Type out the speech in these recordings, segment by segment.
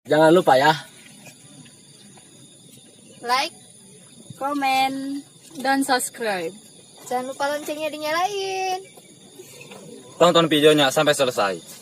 Jangan lupa ya. Like, komen, dan subscribe. Jangan lupa loncengnya dinyalain. Tonton videonya sampai selesai.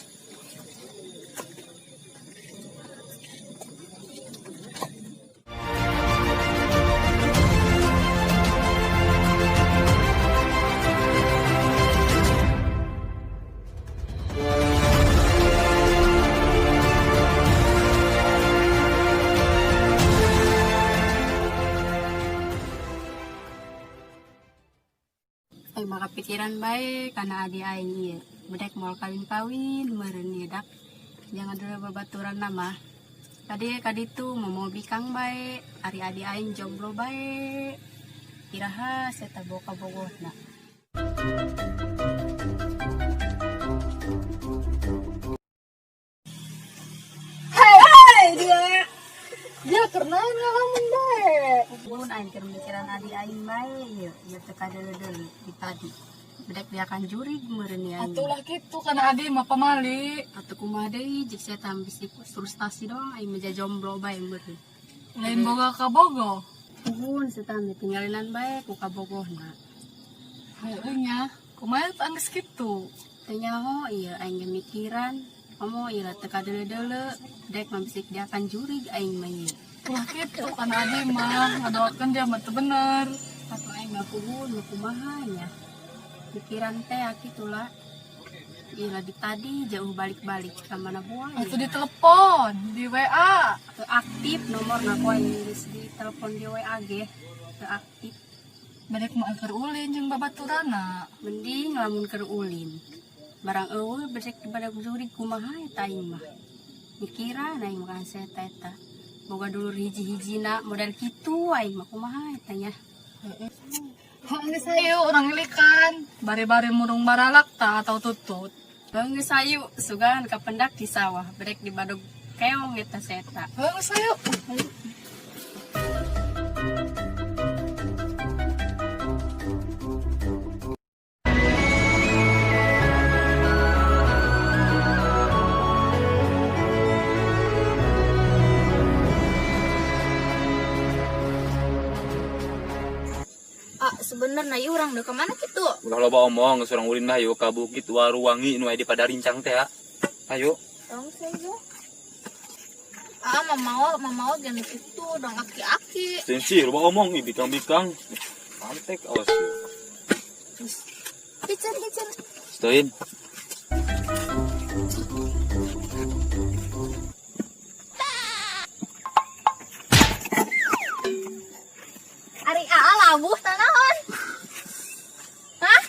Aing mah kapikiran bae kana adi aing ieu. Bedek moal kawin-kawin meureun ieu dak. Jangan dulu babaturan mah. Kadi kaditu momo bikang bae, ari adi aing jomblo bae. Iraha seta boka bogohna. Hei, dia. Dia kernain ngalamun bae. Pun aing keur mikiran adi aing bae ieu, ieu teu kadeuleu-deuleu di tadi. Bedek dia jurig meureun ieu aing. Atulah kitu kana adi mah pamali. Atuh kumaha deui jik saya bisi frustasi doang aing mah jomblo bae meureun. Lain boga kabogo. Puhun setan ditinggalinan bae ku kabogohna. Heueuh nya, kumaha teh anggeus kitu? Teu nyaho ieu aing ge mikiran. Komo ieu teu kadeuleu-deuleu, dek mah bisi diakan jurig aing mah ieu. Ulah kitu kana adi mah ngadoakeun dia mah teu bener. Atuh aing mah puhun mah kumaha nya. Pikiran teh kitu lah. Ieu di tadi jauh balik-balik ka mana buah. Atuh di telepon, di WA. Teu aktif nomorna ku aing geus di telepon di WA ge. Teu aktif. Bedek mah keur ulin jeung babaturana. Mending lamun keur ulin. Barang eueuh bedek dibadak jurig kumaha eta aing mah. Mikiran aing mah kana eta eta. Boga dulur hiji-hijina model kitu aing mah kumaha eta nya. Heuh geus hayu urang ilikan. Bari-bari murung baralak ta atau tutut. Heuh geus hayu sugan kapendak di sawah bedek dibadog keong eta seta. Heuh geus hayu. Ah, sebenarnya ieu urang deuk ka mana kitu? Ulah loba omong geus urang ulin mah hayu ka bukit Waruwangi nu aya di Padarincang teh ya. Ayo. Tong saja. Ah, mamawa gini kitu dong aki-aki. Sensi loba omong ih bikang-bikang. Pantek awas yeuh. Piceun, piceun. Stoin. Ari aa labuh tanaon? Hah?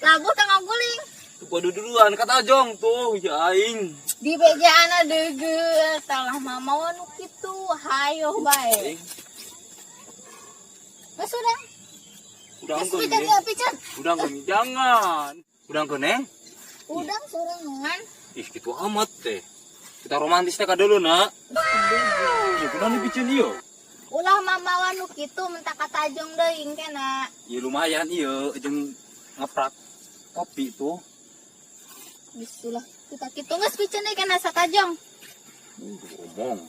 Labuh tengah guling. Tuh kudu duluan kata Jong tuh ya aing. Di bejaana deugeuh talah mamawa nu kitu hayoh bae. Geus udah. Udang Geus keun, piceun, Neng. ya, piceun. Udang keun, jangan. Udang keun, Neng. Udang sorangan. Ih, kitu amat teh. Kita romantis teh kadeuleu, nak. Ya kunaon dipiceun ieu? Ulah mamawa nu kitu mentak katajong deui engkena. Ya lumayan ieu jeung ngeprak kopi tuh. Bismillah. Kita kitu geus piceun deui kana satajong. Ngomong.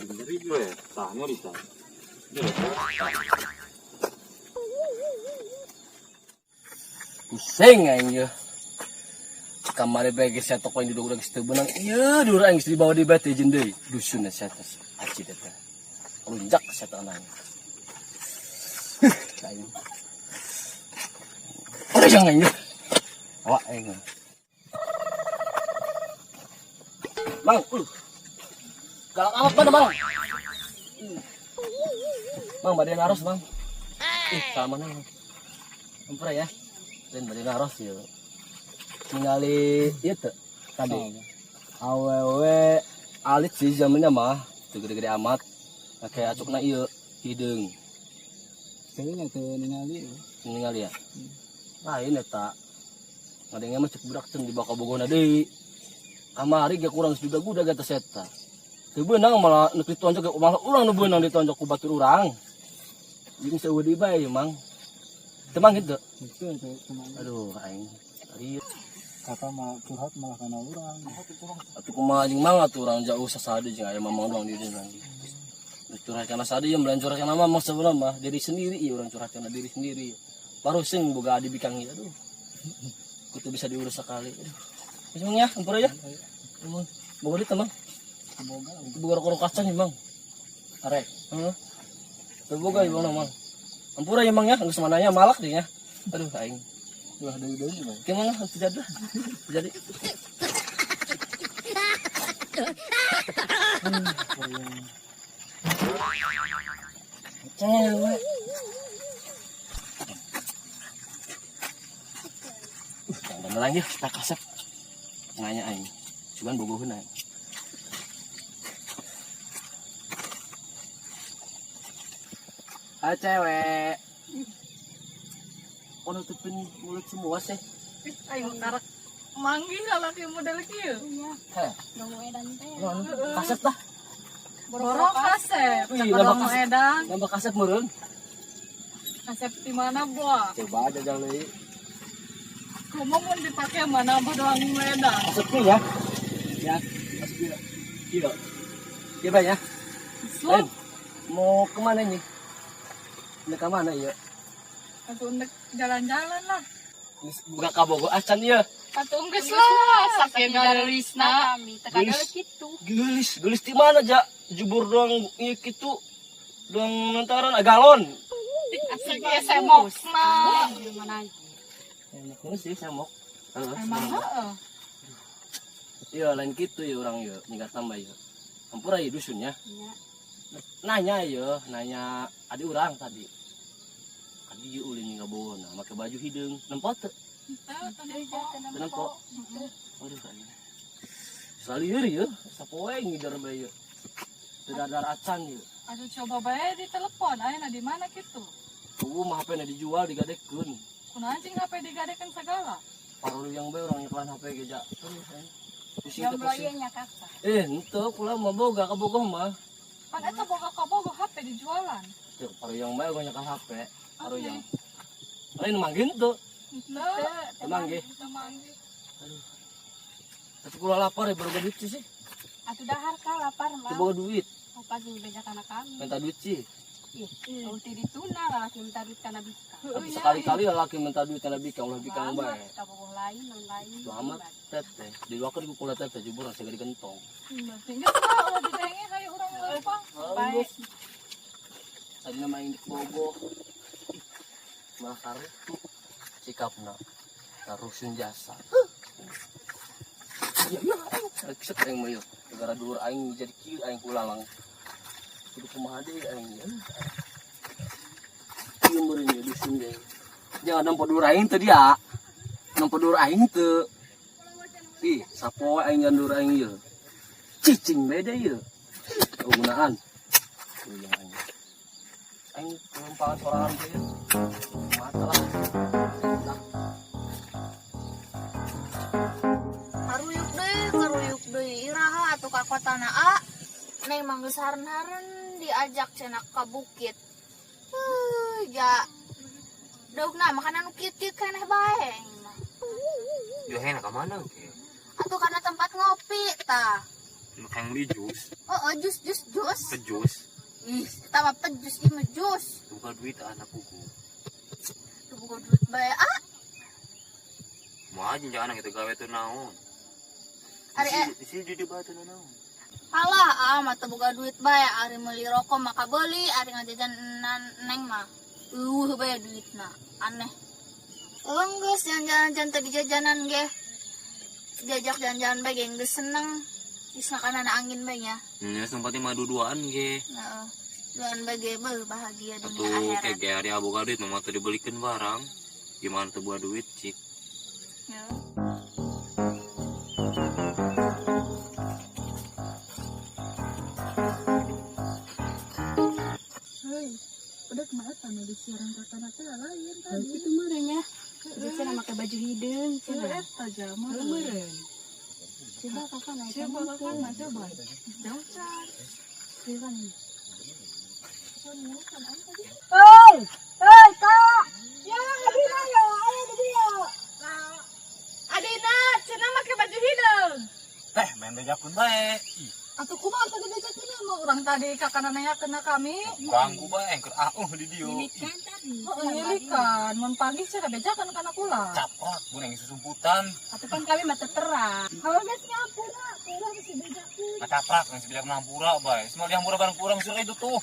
Ngeri gue, tah ngeri tah. Pusing aing ye. Kamari bae geus toko yang duduk urang geus teu beunang. Ieu dulur aing geus dibawa di bae teh jeung deui. Dusun sia teh. Aci teh. Lunjak sia teh aing. Aing. Urang aing. Awak aing. Mang, Galak amat mana, Mang? Mang, bade naros, Mang. Ih, sama mana, Mang? Ampura ya. Lain bade naros ieu. Ningali ieu teu tadi. Awewe alit sih zamannya mah, teu gede-gede amat. Make acukna ieu hideung. Saya teu ningali. Ningali ya? Lain eta. Ngadenge mah cek budak ceung dibawa ka bogona deui. Kamari ge kurang seduda-guda ge teh eta. Teu beunang malah nu ditonjok ge malah urang nu beunang ditonjok ku batur urang. Jeung seueuh deui bae ieu, Mang. Teu mang kitu. Betul, teu mang. Aduh, aing. Ieu. Kakak mah curhat malah kana urang. Atuh kumaha jeung mang atuh urang jauh sasadi jeung aya mamang doang di dieu lagi. Curhat kana sadi yang lain curhat kana mamang sebenarnya mah diri sendiri ieu urang curhat kana diri sendiri. Baru sing boga adi bikang ieu aduh. Kutu bisa diurus sekali. Aduh. Geus mang ya, ampura ya. Emang boga duit emang. Boga. Boga rokok kacang ya, Mang. Arek. Heeh. Teu boga ieu Mang. Ampura ya Mang ya, geus mananya malak deh ya. Aduh aing. Ulah deui-deui mah. Gimana harus jadi? Jadi. Cewek. Jangan lagi kita kasep. Nanya aing. Cuman bogoheun aing. Ah cewek. Kok nutupin mulut semua sih? Ayo karak manggih lalaki model kieu. Heh, Dong edan teh. kaset lah. Borok kasep. Wih, Cakap nambah dong kasep. edan. Nambah kaset meureun. Kasep di mana buah? Coba aja jalan deui. Kumaha mun dipake mana nambah doang edan. Kasepnya ya. Ya, kasep ya. Iya. Iya, Pak ya. Sup, Mau kemana ini? Ini ke mana ya? atuh ndek jalan-jalan lah. Buka kabogo acan ya. Atuh geus lah, saking garelisna. Kami teka Geus. kitu. Gelis, gelis di mana ja? Jubur doang iya gitu. Doang lantaran galon. Asik ya semokna. Mana aja. Enak sih semok. Heeh. Emang heeh. Iya, lain gitu ya orang ya, ningkat tambah ya. Ampura ya dusunnya. Iya. Nanya ya, nanya adik orang tadi. Tadi ieu ulin ngabawa nah, make baju hideung. Nempo teu? Teu Nempo. Waduh aing. Salieur ya, sapoe ngider bae ya. Teu dadar acan ya. Aduh coba bae di telepon, ayeuna di mana kitu? Tuh mah HP na dijual digadekeun. Kunaon cing HP digadekeun sagala? Parulu yang bae orang nyekelan HP ge ja. Terus aing. Pusing teh Jomblo pusing. ieu nya kakak. Eh, henteu kula mah boga ka bogoh mah. Pan eta boga ka bogo HP dijualan. Teu paru yang bae gua nyekel HP. Paru yang. Lain manggin tuh. Henteu. Teu manggih. Teu manggih. Tapi kula lapar ya baru duit sih. Atuh dahar ka lapar Teu mah. boga duit, Pagi beja kana kami. minta duit sih. Ih, teu dituna lalaki minta duit kana bika. Tapi sekali-kali lelaki minta duit kana bikang ulah bikang bae. Ka bogoh lain, non lain. Itu amat teteh. Diluakeun ku kula teteh jubur segede gentong. Geus lah ulah didenge hayu urang leumpang. Bae. Tadi nama aing di Bogo. Malah kartu sikapna tarusun jasa. Iya, iya, aing rekset aing mah ieu. Gara dulur aing jadi kieu aing kulalang. Kudu kumaha deui aing ya. Ieu meureun ieu dusun deui. Jangan nempo dulur aing teu dia. Nempo dulur aing teu. Ih, sapoe aing ngan dulur aing ieu. Cicing beda ieu. Kegunaan. Tuh yang aing. Aing kelompangan sorangan teh. Mata lah. Lah. Karuyuk deui iraha atuh ka kotana a. Neng mah geus haren-haren diajak cenah ka bukit. Heuh, ja. Daukna makanan nu kieu-kieu keneh bae aing mah. Yo hena ka mana ke? Atuh kana tempat ngopi tah. Makan beli jus, Oh, oh jus jus jus. pejus. Ih, eta mah pejus ieu mah jus. Buka duit anak kuku. Teu boga duit bae ah. Mau aja jangan kita gawe tuh naon. Ari Di sini di batu naon. Alah, ah mah teu boga duit bae ari meuli rokok mah kabeuli, ari ngajajan neng mah. Eueuh bae duitna, aneh. Geus jalan-jalan tadi jajanan ge. Diajak jalan-jalan bae ge geus seneng. Geus makanan angin bae nya. Ya sempat mah duduan ge. Heeh. Duaan bae ge beuh bahagia dunia Atuh akhirat. kayak ge ari boga duit mah tuh dibelikan barang. Gimana tuh buat duit cik? Ya. Heuy, udah kemana tanu di siaran kakana teh lain tadi. Itu meureun nya. Cenah make baju hideung cenah. Eta jama. Meureun. Coba kakak naik Coba kakana coba. Jauh can. Coba nih. Hei, hei kak. Ya, di dia, ayo di dia. Adina, cenah make baju hideung. Teh, main bejakeun bae. Ih, Atuh kumaha tadi bejakeun mah urang tadi kakana nanya kena kami. ganggu bae keur auh di dieu. Ih, Kan tadi. Heeh, ngilikan, mun pagi cenah bejakeun kana kula. Caprak mun yang susumputan. Atuh kan kami mah terang. Kalau geus ngampura, kula geus bejakeun. Caprak yang sebijak hampura bae. Semua dihampura bareng kurang sore itu tuh.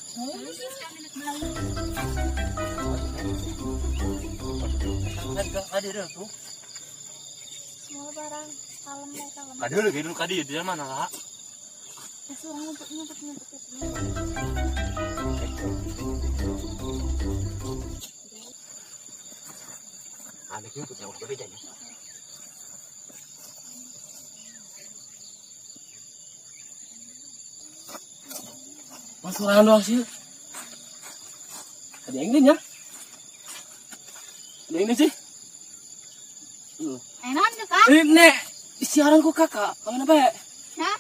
Kadi tuh. Semua barang kalem bae kalem. Kadi dulu kadi di mana lah? Geus urang ngumpet ngumpet ngumpet. Aneh nyumput ya udah bejanya. Mas sorangan doang sih. Ada yang ini ya? Ada yang ini sih? Enak tuh kak? Eh, Nek, siaran ku kakak. Kemana bae? Hah?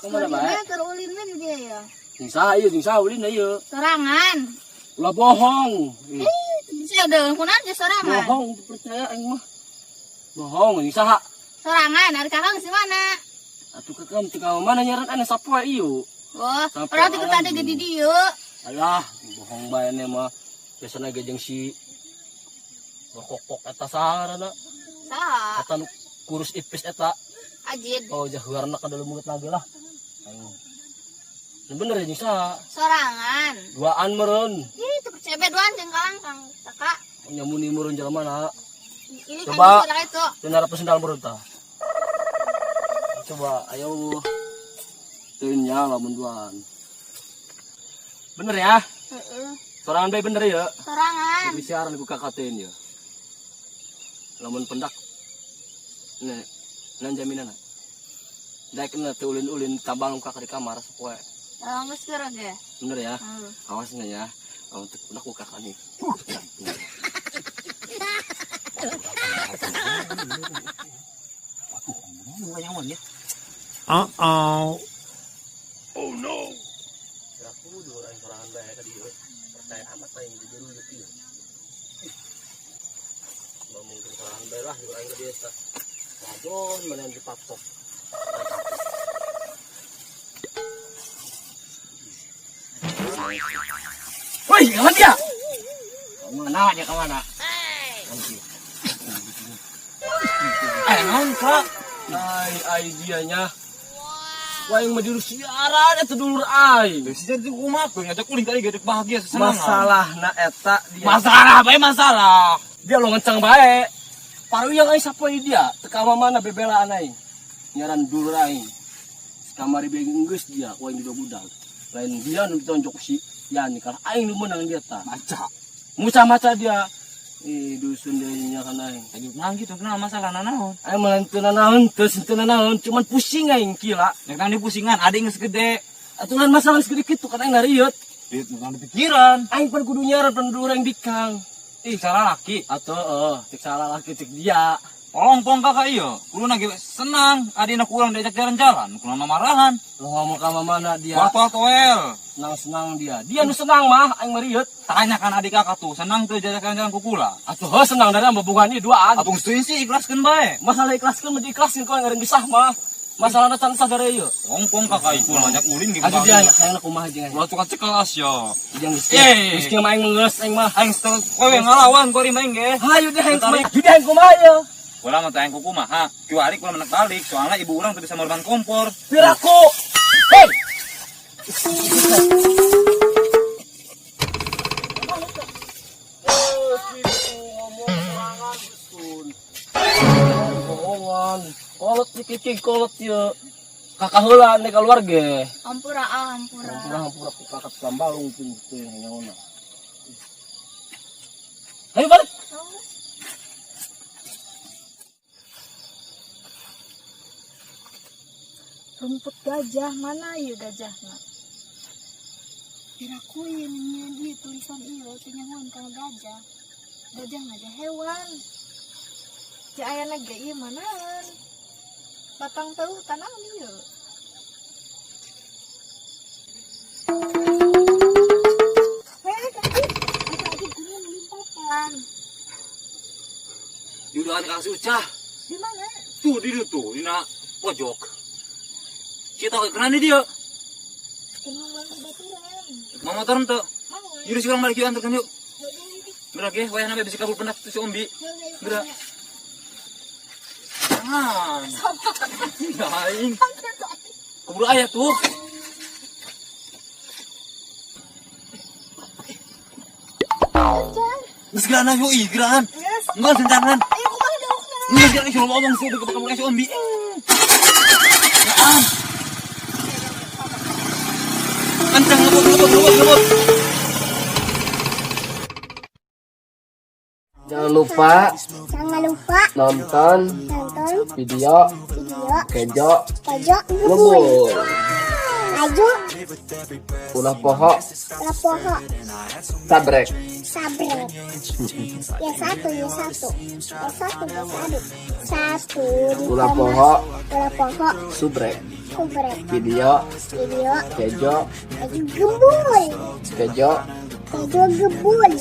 Kemana bae? Keur ulin we dia ya. Jeung saha ieu, jeung saha ulin ieu. Sorangan. Ulah bohong. Ih, Bisa ada kunaon ge sorangan. bohong percaya aing mah. Bohong jeung saha? Sorangan, ari kakak geus mana? Atuh kakak teu ka mana nyaran ane sapoe ieu. Wah, Sampai urang teh tadi lagi. ge di dieu. Alah, bohong bae ne mah. Biasana ge jeung si rokok eta saha Saha? Eta nu kurus ipis eta. Ajid. Oh, jahuarna ka dalam mulut lagi lah. Ayo. Ini bener ya jeung saha? Sorangan. Duaan meureun. Ih, teu percaya be duaan jeung kalangkang, kakak. Nyamuni meureun jelema na. Ini kan Coba. sorangan itu. Teu narap sendal meureun tah. Coba ayo. Teu nya lamun duaan. Bener ya? Heeh. Sorangan bae bener ya. Sorangan. Tapi siaran ku kakak teh ya. Lamun pendak nek nan jaminan. Daek na teu ulin-ulin tambang kakak di kamar sapoe. Oh, geus geura ge. Bener ya? Heeh. Awas nih ya. Lamun teu pendak ku kakak nih. Uh-oh. Aku dua orang sorangan bae tadi ieu. Percaya amat aing di jero ieu. Nggak mungkin sorangan bae lah juga aing ke desa. Wadon mana yang dipatok. Woi, kawan dia. Kemana aja kemana? Eh, naon kak? Ai, ai dianya. Wah, yang maju siaran eta dulur aing. Si jadi kumaha tuh ngajak ulin tadi gede bahagia sesenangan. Masalah na eta dia. Masalah bae masalah. Dia lo ngencang bae. Paru yang aing sapoe dia, teka mana bebelaan aing. Nyaran dulur aing. Kamari be geus dia, ku aing budak. Lain dia nu ditonjok si Yani kalah aing nu menang dia ta. Maca. Muca-maca dia. Ih, dusun dia nyakan aing. Tadi nang gitu kenapa masalah nanaon? Aing mah teu nanaon, teu teu nanaon, cuman pusing aing kila. Yang nang dipusingan ada yang segede. Aturan masalah segede kitu kan aing nariut. Duit nang dipikiran. Aing pan kudu nyaran pan dulur aing bikang. Ih, salah laki. Atau cek salah laki cek dia. Tolong pong kakak iyo. Kudu nagi senang, adina kurang diajak jalan-jalan, kudu marahan. Lo ngomong ka mana dia? Waktu toel. Senang-senang dia. Dia nu senang mah aing meriut. Tanyakan adik kakak tuh, senang tuh diajak jalan-jalan kukula. Atuh heuh senang dari hubungan ieu duaan. Atuh geus sih ikhlaskeun bae. Masalah ikhlaskeun mah diikhlaskeun kau ngaren gesah mah. Masalahna can sah dari ieu. Tolong pong kakak ieu kurang ngajak ulin gitu. Aduh dia hayang kumaha jeung aing. Ulah tukang cekel asya. Jeung geus. Eh. Geus mah aing mengeus aing mah. Aing setel kowe ngalawan kowe main ge. Hayu deh aing kumaha. Jadi aing kumaha ieu. Kula mah tayang kuku mah, ha. Kiwari kula menek balik, soalnya ibu urang teu bisa morban kompor. Piraku. Hei. Bohongan, kolot dikicing kolot ya. Kakak heula nek keluar ge. Ampura, ah, ampura. Hampura hampura ku kakak sambalung teu teu nyaona. Ayo balik. Rumput gajah mana ieu gajahna? Piraku ieu nyieun ieu tulisan ieu teu nyahoan kana gajah. Gajah ngajah hewan. Ci ayana ge ieu manaeun? Batang teuh tanaon ieu? Hei, tadi ada aja gunung limpapan. Diudahan Kang Sucah. Tuh di dieu tuh dina pojok. Cita kenapa dia? Mau motor tuh. Yaudah sekarang balik yuk, antarkan yuk. Gerak ya, wayah nabe bisa kabur pendak tuh si Ombi. Gerak. Jangan. Aing. Keburu ayah tuh. Geus gerak yuk, ih gerakan. Enggak sentangan. Ayo kumaha daukna. Enggak gerak si ngomong sih udah keburu si Ombi. Jangan. Kencang ngebut ngebut ngebut ngebut. Jangan lupa Jangan lupa nonton nonton video video Kejo Kejo Ngebul. Ngebul. Aju Ulah poho lapoho sabrek. Sabrek. Ya satu, ya satu. Ya satu, ya satu. Satu Ulah ditambah poho ulah poho subrek. Subrek. Video Video Kejo Kejo Gembul. Kejo Kejo Gebul.